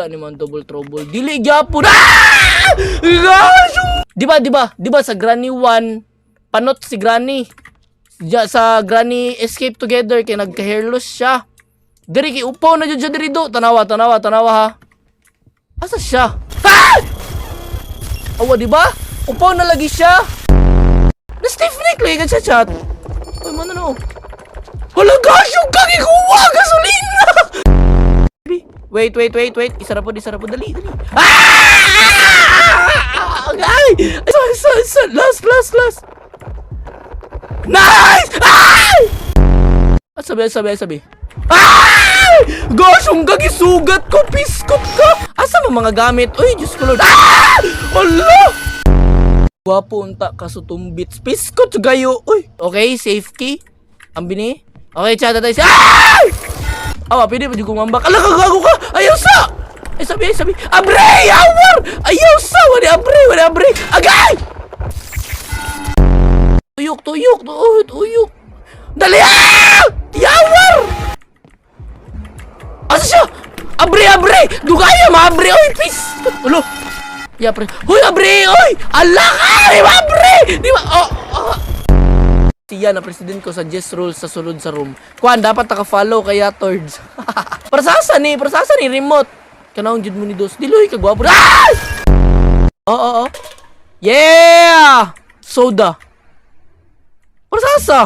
Wala ni man double trouble. Dili gyapon. Ah! Gosh! Di ba, di ba? Di ba sa Granny 1, panot si Granny. Sa Granny Escape Together kay nagka-hair loss siya. Diri kay upaw na jud siya diri do. Tanawa, tanawa, tanawa ha. Asa siya? Ah! Awa, di ba? Upaw na lagi siya. Na stiff neck lagi siya, chat. Uy, man ano? Hala, gosh, yung kagikuha gasolina. Wait, wait, wait, wait. Isa ra po, isa ra po. Dali, dali. Ah! Ay! Isa, isa, isa. Last, last, last. Nice! Ay! Ah, sabi, sabi, sabi. Ay! Gosh, ang gagisugat ko. Piskot ka. Asa mo mga gamit? Uy, Diyos ko Lord. Ah! Ala! Gwapo unta ka sutumbits. Piskot gayo. Uy. Okay, safe key. Ang bini. Okay, chat tayo. Ay! Awa, pwede pa ko mambak. Ala, kagago ka! Ayaw sa! Ay, sabi, ay, sabi. Abre! Awar! Ayaw sa! Wala abre! Wala abre! Agay! Tuyok, tuyok, tuyok, tuyok. Dali! Ah! Yawar! Asa siya? Abre, abre! Dugaya, maabre! Oy, peace! Ulo! Ya, pre. Hoy, abre! Oy! Ala ka! Di ba, abre? Di ba? Oh, oh. Siya na president ko suggest rules sa sulod sa room. Kuan, dapat naka-follow kaya thirds. Para sa asa ni? Para sa asa ni remote? Kanang jud mo ni dos. Diloy ka gwapo. Ah! Oo, oo. Yeah! Soda. Para sa asa?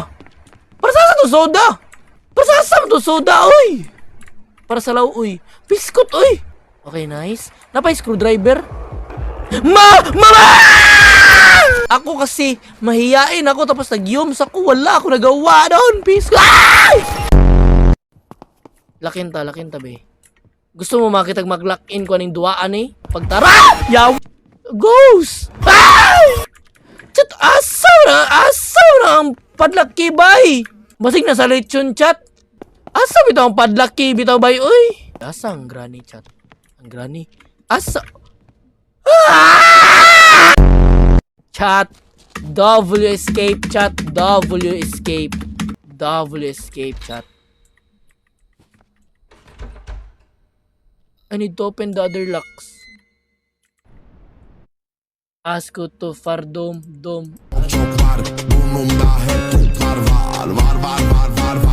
Para sa asa to soda? Para sa asa to soda, oy? Para sa law, uy. Biskot, uy. Okay, nice. Napay screwdriver. Ma! Mama! Ako kasi, mahiyain ako tapos nagyums ako. Wala ako nagawa doon. Peace. Ay! Lakin ta, lakin ta, be. Gusto mo makitag mag-lock in ko aning duwaan eh? Pagtara! Yaw! Ghost! Ay! Chat, asaw na! Asaw na ang padlock key, bay! Basig na sa lechon, chat. Asa bitaw ang padlock key, bitaw, bay, uy? Asa ang granny, chat? Ang granny? Asa? Ah! Chat. W escape, chat. W escape. W escape, chat. I need to open the other locks. Ask to fardom dom. Çok var. Burnumda hep tutlar var. Var var var var.